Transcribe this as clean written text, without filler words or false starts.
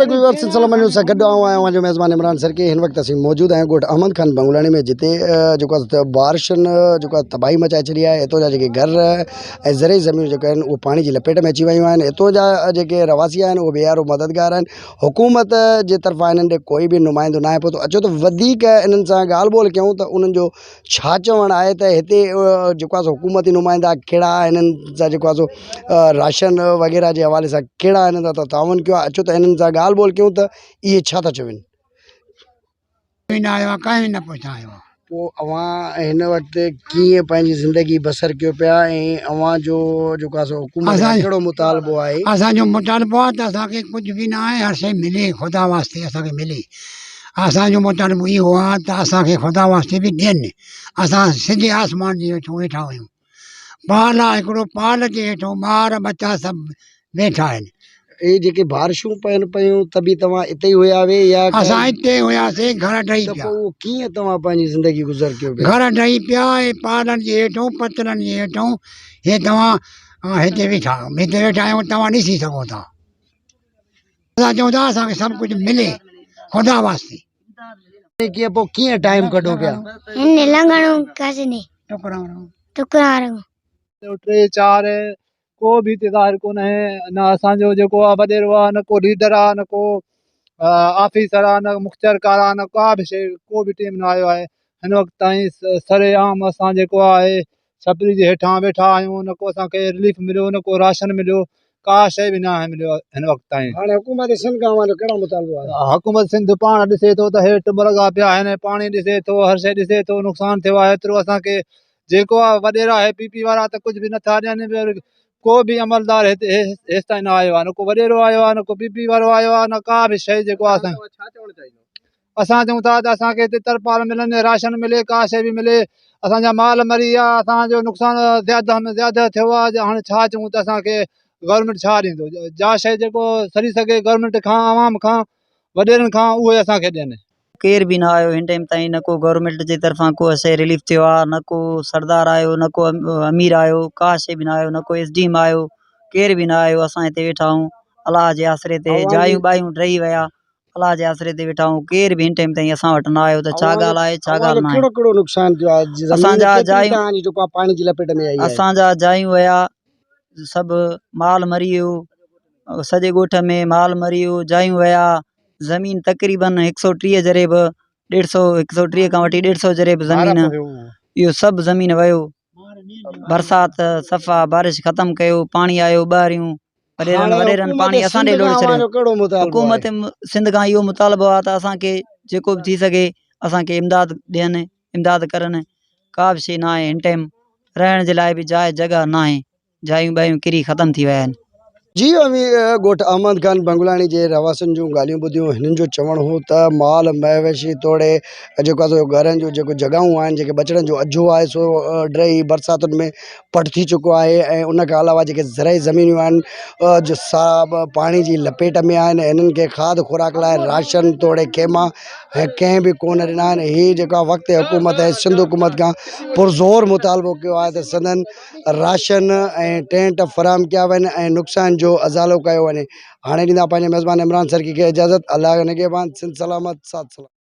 Viewers Sindh سلامت news سان گڏ آئون آهيان اوهان جو ميزبان عمران سرڪي هن وقت اسين موجود آهيون ڳوٺ احمد خان بنگلاڻي ۾ جتي جيڪو آهي بارشن جيڪو آهي تباهي مچائي ڇڏي آهي هتو جا جيڪي گهر ۽ زرعي زمينون جيڪي آهن اهي پاڻي جي لپيٽ ۾ اچي ويون آهن هتو جا جيڪي رهواسي آهن اهي بي يارو مددگار آهن حڪومت جي طرفان انهن ڏي ڪوئي به نمائندو ناهي پهتو اچو ته وڌيڪ انهن سان ڳالهه ٻولهه ڪيون ته انهن جو ڇا چوڻ آهي ته هتي جيڪو آهي سو حڪومتي نمائندا ڪهڙا هنن سان جيڪو آهي سو راشن وغيره جي حوالي سان ڪهڙا هنن سان تعاون ڪيو آهي اچو ته هنن سان ڳالهه ٻولهه ڪيون ته اهي ڇا ٿا چون. نه آيو آهي ڪنهن نه پڇايو آهي. پوء اوهان هن وقت ڪيئن پنهنجي زندگي بسر ڪيو پيا ۽ اوهان جو جيڪو آهي سو حڪومت کان ڪهڙو مطالبو آهي؟ اسان جو مطالبو آهي ته اسان کي ڪجهه به نه آهي هر شيء ملي خدا واسطي اسان کي ملي. اسان جو مطالبو اهو آهي ته اسان کي خدا واسطي به ڏين. اسان سڌي آسمان جي هيٺون ويٺا آهيون. پال آهي هڪڙو پال جي هيٺون ٻار ٻچا سڀ ويٺا آهن. اهي جيڪي بارشون پون پيون ته به توهان اتي ئي هيا وي يا اسان اتي ئي هياسين گهر ڊهي ته پيا. پوء اهو ڪيئن توهان پنهنجي زندگي گذر ڪيو پيا؟ گهر ڊهي پيا ۽ پالن جي هيٺون پتلن جي هيٺون هي توهان هتي ويٺا هتي ويٺا آهيون توهان ڏسي سگهو ٿا. اسان چئون ٿا اسان کي سڀ ڪجهه ملي خدا واسطي. ڪيئن پوء ڪيئن ٽائيم ڪڍو پيا؟ هن لنگهڻو ڪسني ٽڪرا رنگ. ٽي چار ڪو به هتي ظاهر ڪونهي نه اسان جو جيڪو آ وڏيرو آ نه ڪو ليڊر آ نه ڪو آفيسر آ نه مختيارڪار آ نه ڪا به شي ڪو به ٽيم نه آيو آهي هن وقت تائين سر عام اسان جيڪو آهي ڇپري جي هيٺان ويٺا آهيون نه ڪو اسان کي رليف مليو نه ڪو راشن مليو ڪا شيء به ناهي مليو هن وقت تائين. هاڻي حڪومت سنڌ کان اوهان جو ڪهڙو مطالبو آهي؟ حڪومت سنڌ پاڻ ڏسي ٿو ته هي ٽٻ لڳا پيا آهن پاڻي ڏسي ٿو هر شيء ڏسي ٿو نقصان ٿيو آهي ايترو اسان کي جيڪو آهي وڏيرا هي پي پي وارا ته ڪجهه به نٿا ڏين ڪو به عملدار هتي هيستائين نه آيو آهي نه ڪو وڏيرو آيو آهي نه ڪو پي پي وارو آيو آهي نه ڪا به شيء جيڪو آهي اسان اسان چئون ٿا ته اسان کي هتي ترپال ملن راشن ملي ڪا شيء به ملي اسان جا مال مري ويا اسان جو نقصان زياده ۾ زياده ٿيو آهي هاڻي ڇا چئون ته اسان کي گورنمينٽ ڇا ڏيندو جا شيء جيڪو سري سگهي گورنمينٽ کان عوام کان وڏيرن کان اهي اسان کي ڏين. ڪير به نه آيو هن ٽائيم تائين نه ڪو گورنمينٽ جي طرفان ڪو اسان کي رليف ٿيو آهي نه ڪو سردار آيو نه ڪو امير آيو ڪا شيء به نه آيو نه ڪو ايس ڊي ايم آيو ڪير به نه آيو اسان هتي ويٺا آهيون الله جي آسري تي جايون ٻايون ڊهي ويا الله جي آسري تي ويٺا آهيون ڪير به هن ٽائيم تائين اسان وٽ نه آيو ته ڇا ڳالهه آهي ڇا ڳالهه نه آهي ڪهڙو ڪهڙو نقصان ٿيو آهي زمين اسان جا ڪيتري جايون توهان جي جيڪو آهي پاڻي جي لپيٽ ۾ آئي آهي اسان جا جايون ويا سڀ مال مري ويو سڄي ڳوٺ ۾ مال مري ويو جايون ويا زمين تقريبن هڪ سو 30 جريب ڏيڍ سو هڪ سو 30 کان وٺي ڏيڍ سو جريب زمين اهو سڀ زمين ويو برسات صفا بارش ختم ڪيو پاڻي آيو ٻاهريون وڏيرن وڏيرن پاڻي اسان ڏي لوڙي ڇڏيو حڪومت سنڌ کان اهو مطالبو آهي ته اسان کي جيڪو به ٿي سگهي اسان کي امداد ڏين امداد ڪرن ڪا به شي ناهي هن ٽائيم رهڻ جي لاء به جاء جڳهه ناهي جايون ٻايون ڪري ختم ٿي ويا آهن. جي اوهين ڳوٺ احمد خان بنگلاڻي جي رهواسين جون ڳالهيون ٻڌيون هنن جو چوڻ هو ته مال مويشي توڙي جيڪو آهي سو گهرن جون جيڪو جڳهون آهن جيڪي ٻچڙن جو اجهو آهي سو ڊهي برساتن ۾ پٽ ٿي چڪو آهي ۽ ان کان علاوه جيڪي زرعي زمينون آهن جو سا به پاڻي جي لپيٽ ۾ آهن هنن کي کاڌ خوراڪ لاء راشن توڙي خيما ۽ ڪنهن به ڪونه ڏنا آهن هي جيڪو وقت حڪومت ۽ سنڌ حڪومت کان پرزور مطالبو ڪيو آهي ته سندن راشن ۽ ٽينٽ فراهم ڪيا وڃن ۽ نقصان جو ازالو ڪيو وڃي هاڻي ڏيندا پنهنجي ميزبان عمران سرڪي کي اجازت الله نگهبان سنڌ سلامت ساٿ سلامت.